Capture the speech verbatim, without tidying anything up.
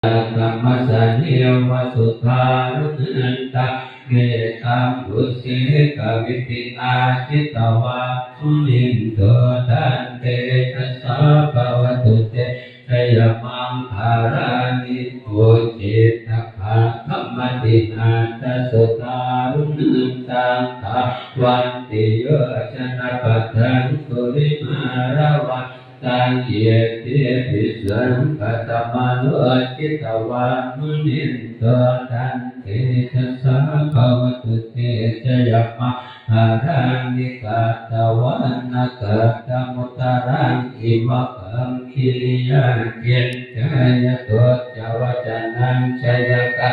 Saddhammassāvakā suddhā suṇantaṃ mettambusekavidhinā jitavā munindo taṃ tejasā bhavatu te jayamaṅgalāni. Ukkhittakhaggamatihatthasudhā suṇantaṃ dhāvantiyojanapathaṅgulimālavantaṃ iddhībhisaṅkhatamano jitavā munindo taṃ tejasā bhavatu te jayamaṅgalāni. Katvāna kaṭṭhamudaraṃ iva gabbhinīyā ciñcāya duṭṭhavacanaṃ janakā